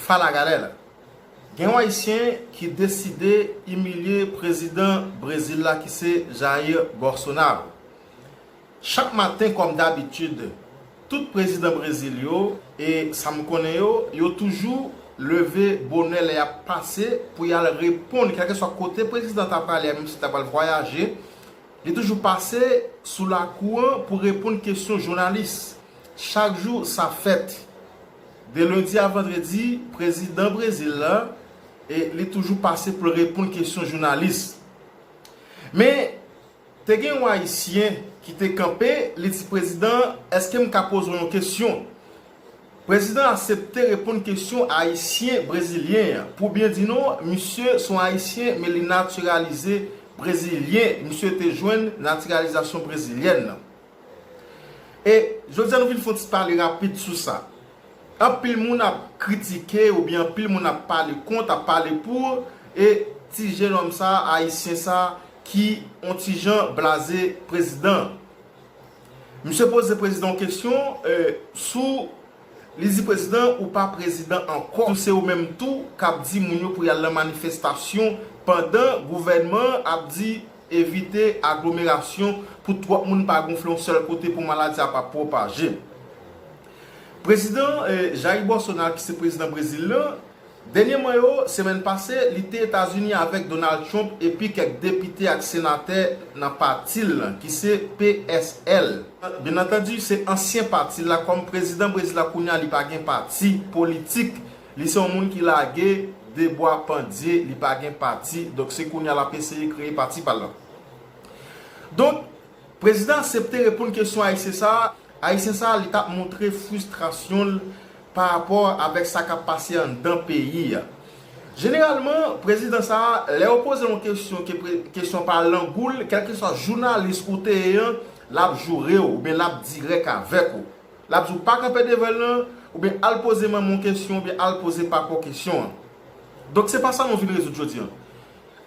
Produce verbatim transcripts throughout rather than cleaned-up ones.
Fala galera! Gen yon Ayisyen ki deside imilye prezidan Brezil la ki se Jair Bolsonaro. Chak maten, kòm dabitid, tout prezidan Brezil yo, e sa m konnen yo, yo toujou leve bonè lè y ap pase pou y al reponn, kèlkeswa kote prezidan ta prale, menm si ta pral vwayaje, li toujou pase sou lakou an pou reponn kesyon jounalis. Chak jou sa fèt. De lendi a vandredi, prezidan Brezil la, e li toujou pase pou l reponn kesyon jounalis. Men, te gen yon Ayisyen ki te kanpe, li di prezidan, èske m ka poze w yon kesyon? Prezidan aksepte reponn kesyon Ayisyen brezilyen an. Pou byen di nou, misye se yon Ayisyen, men li natiralize brezilyen. Misye te jwenn natiralizasyon brezilyèn nan. E jodi a nou vin fè yon ti pale rapid sou sa. Anpil moun ap kritike oubyen anpil moun ap pale kont, ap pale pou, e ti jenòm sa, Ayisyen sa, ki on ti jan blaze prezidan. Misye poze prezidan yon kesyon, e, sou, li di prezidan, ou pa prezidan ankò. Tou se ou menm tou k ap di moun yo pou y al nan manifestasyon pandan gouvènman an ap di evite aglomerasyon pou twòp moun pa gonfle yon sèl kote pou maladi a pa pwopaje. Prezidan, e, Jair Bolsonaro, ki se prezidan Brezil lan, dènyèman yo, semèn pase, li te Etazini avèk Donald Trump epi kèk depite ak senatè nan pati l lan, ki se P S L. Byen antandi, se ansyen pati l la. Kòm prezidan Brezil la, kounye a li pa gen pati politik. Li se yon moun ki lage de bwa pandye, li pa gen pati. Donk, se kounye a l ap eseye kreye pati pa l lan. Donk, prezidan aksepte reponn kesyon Ayisyen sa a. Ayisyen sa a, li t ap montre fristrasyon l pa rapò avèk sa k ap pase anndan peyi a. Jeneralman, prezidan sa a, lè yo poze l yon kesyon, ke pre-, kesyon pa al nan gou l, kèlkeswa jounalis ou te ye an, l ap joure w, oubyen l ap dirèk avèk ou. L ap di w pa kanpe devan l lan, oubyen al poze manman w kesyon, oubyen al poze papa w kesyon an. Donk, se pa sa nou vin rezoud jodi a.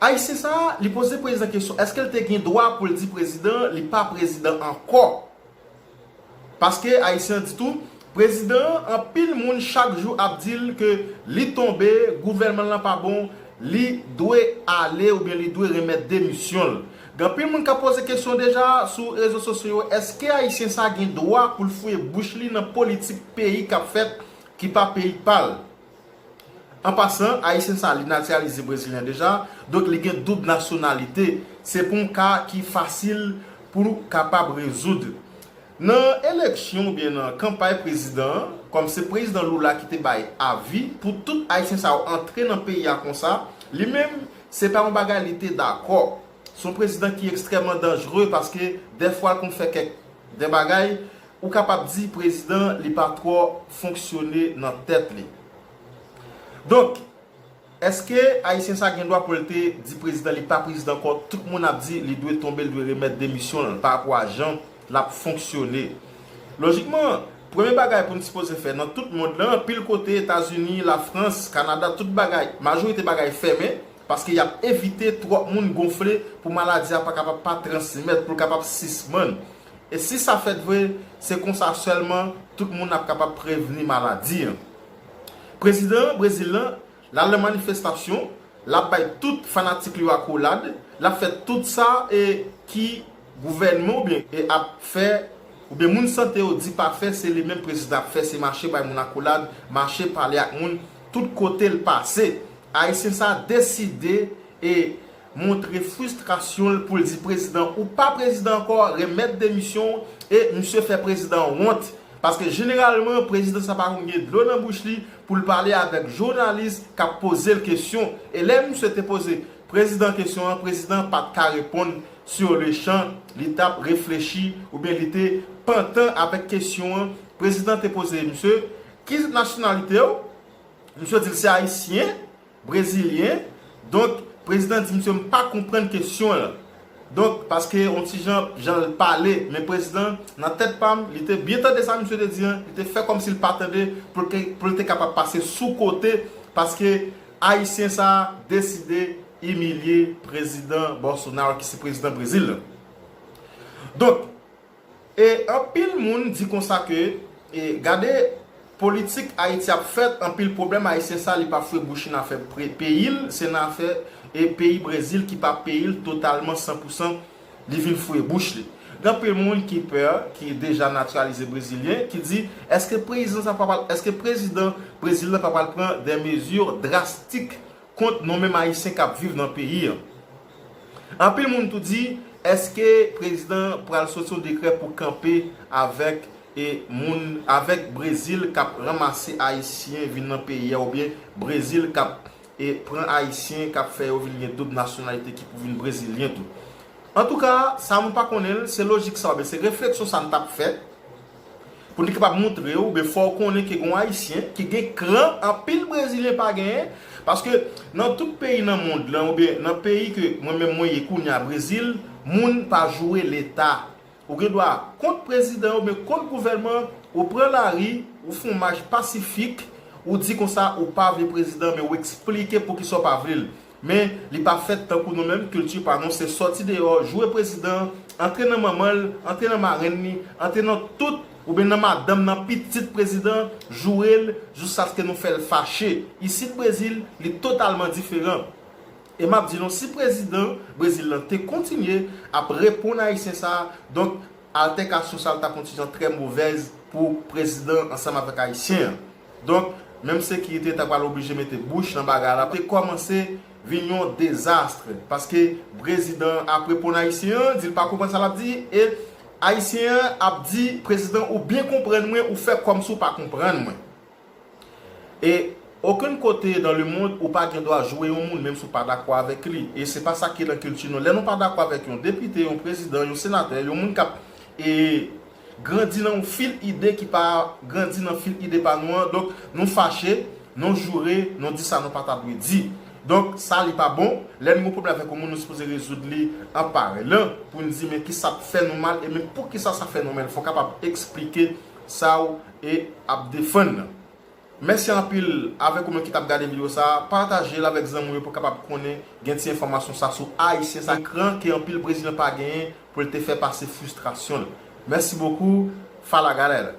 Ayisyen sa a, li poze prezidan kesyon, èske l te gen dwa pou l di prezidan li pa prezidan ankò? Paske Ayisyen an di tou, prezidan an, anpil moun chak jou ap di l ke li tonbe, gouvènman l lan pa bon, li dwe ale oubyen li dwe remèt demisyon l. Gen anpil moun k ap poze kesyon deja sou rezo sosyo yo, èske Ayisyen sa gen dwa pou l fouye bouch li nan politik peyi k ap fèt ki pa peyi pa l? An pasan, Ayisyen sa, li natiralize brezilyen deja, donk li gen doub nasyonalite. Se pa yon ka ki fasil pou kapab rezoud. Nan eleksyon oubyen nan kanpay prezidan an, kòm se prezidan Lula ki te bay avi pou tout Ayisyen sa yo antre nan peyi a konsa, li menm, se pa yon bagay li te dakò. Se yon prezidan ki ekstrèmman danjere paske dèfwa l konn fè kèk de bagay, ou kapab di prezidan li pa twò fonksyone nan tèt li. Donk, èske Ayisyen sa gen dwa pou l te di prezidan li pa prezidan ankò? Tout moun ap di li dwe tonbe, li dwe remèt demisyon l pa rapò a jan l ap fonksyone. Lojikman, premye bagay pou n sipoze fè nan tout mond lan, anpil kote, Etazini, Lafrans, Kanada, tout bagay, majorite bagay fèmen, paske y ap evite twòp moun gonfle pou maladi a pa kapab pa transmèt, pou l kapab sispann. E si sa fèt vre, se konsa sèlman tout moun ap kapab prevni maladi an. Prezidan Brezil lan, l al nan manifestasyon, l ap bay tout fanatik li yo akolad, l ap fè tout sa e ki gouvènman oubyen e ap fè, oubyen moun sante yo di pa fè, se li menm prezidan ap fè, se mache bay moun akolad, mache pale ak moun, tout kote l pase. Ayisyen sa deside e montre fristrasyon l pou l di prezidan ou pa prezidan ankò, remèt demisyon w, e misye fè prezidan wont. Paske jeneralman, prezidan sa pa konn gen dlo nan bouch li pou l pale avèk jounalis k ap poze l kesyon. E lè misye te poze prezidan kesyon an, prezidan an pa t ka reponn sur le champ, li t ap reflechi oubyen li te pantan avèk kesyon an. Prezidan te poze misye, ki nasyonalite w? Misye di l se ayisyen, brezilyen. Donk, prezidan di misye, m pa konprann kesyon an. Donk, paske yon ti jan, jan l pale, men prezidan, nan tèt pa m, li te byen tande sa misye te di an, li te fè kòmsi l pa tande pou l te, pou l te kapab pase sou kote, paske ayisyen sa a deside imilye prezidan Bolsonaro, ki se prezidan Brezil lan. Donk, e anpil moun di konsa ke, e gade, Politik Ayiti ap fèt, anpil pwoblèm ayisyen sa li pa fwe bouch li nan afè pre- peyi l, se nan afè e peyi Brezil ki pa peyi l totalman san pou san li vin fwe bouch li. Gen anpil moun ki pè, ki deja natiralize brezilyen, ki di, èske prezidan sa pa pral, èske prezidan Brezil la pa pral pran de mezi drastik kont nou menm ayisyen k ap viv nan peyi an? Anpil moun tou di, èske prezidan pral soti yon dekrè pou kanpe avèk e moun avèk Brezil k ap ranmase ayisyen vin nan peyi a oubyen Brezil k ap e pran ayisyen k ap fè yo vin gen doub nasyonalite ki pou vin brezilyen tou? Antouka, sa nou pa konnen l, se lojik sa oubyen se refleksyon sa n t ap fè pou n te kapab montre w, oubyen fè w konnen ke gen yon ayisyen ki gen kran anpil brezilyen pa genyen, paske nan tout peyi nan mond lan oubyen nan peyi ke mwen menm mwen ye kounye a, Brezil, moun pa joure leta. Ou gen dwa kont prezidan oubyen kont gouvènman, ou pran lari, ou fè yon mach pasifik, ou di konsa ou pa vle prezidan, men ou eksplike poukisa w pa vle l. Men li pa fèt tankou nou menm, kilti pa nou se sòti deyò, joure prezidan, antre nan manman l, antre nan marenn li, antre nan tout, oubyen nan madanm, nan pitit prezidan, joure l jiskaske nou fè l fache. Isit Brezil, li totalman diferan. E m ap di nou, si prezidan Brezil lan te kontinye ap reponn ayisyen sa, donk, altèkasyon sa l t ap yon ti jan trè movèz pou prezidan ansanm avèk ayisyen an. Donk, menm sekirite ta pral oblije mete bouch nan bagay la, te kòmanse vin yon dezas, paske prezidan ap reponn ayisyen an, di l pa konprann sa l ap di, e ayisyen an ap di prezidan ou byen konprann mwen, ou fè kòmsi w pa konprann mwen. E okenn kote dans le monde ou pa gen dwa joure yon moun menm si w pa dakò avèk li. E se pa sa ki nan kilti nou. Lè nou pa dakò avèk yon depite, yon prezidan, yon senatè, yon moun k ap e grandi nan yon fil ide ki pa grandi nan fil ide pa nou an, donk nou fache, nou joure, nou di sa nou pa ta dwe di. Donk sa li pa bon. Lè nou gen pwoblèm avèk yon moun, nou sipoze rezoud li an parlan pou n di men kisa k fè nou mal e men poukisa sa fè nou mal. Fò w kapab eksplike sa w e ap defann nan. Mèsi anpil avèk ou menm ki t ap gade videyo sa a. Pataje l avèk zanmi w yo pou kapab konnen gen ti enfòmasyon sa sou ayisyen sa kran ke anpil brezilyen pa genyen pou l te fè pase fristrasyon l. Mèsi bokou. Fala galera.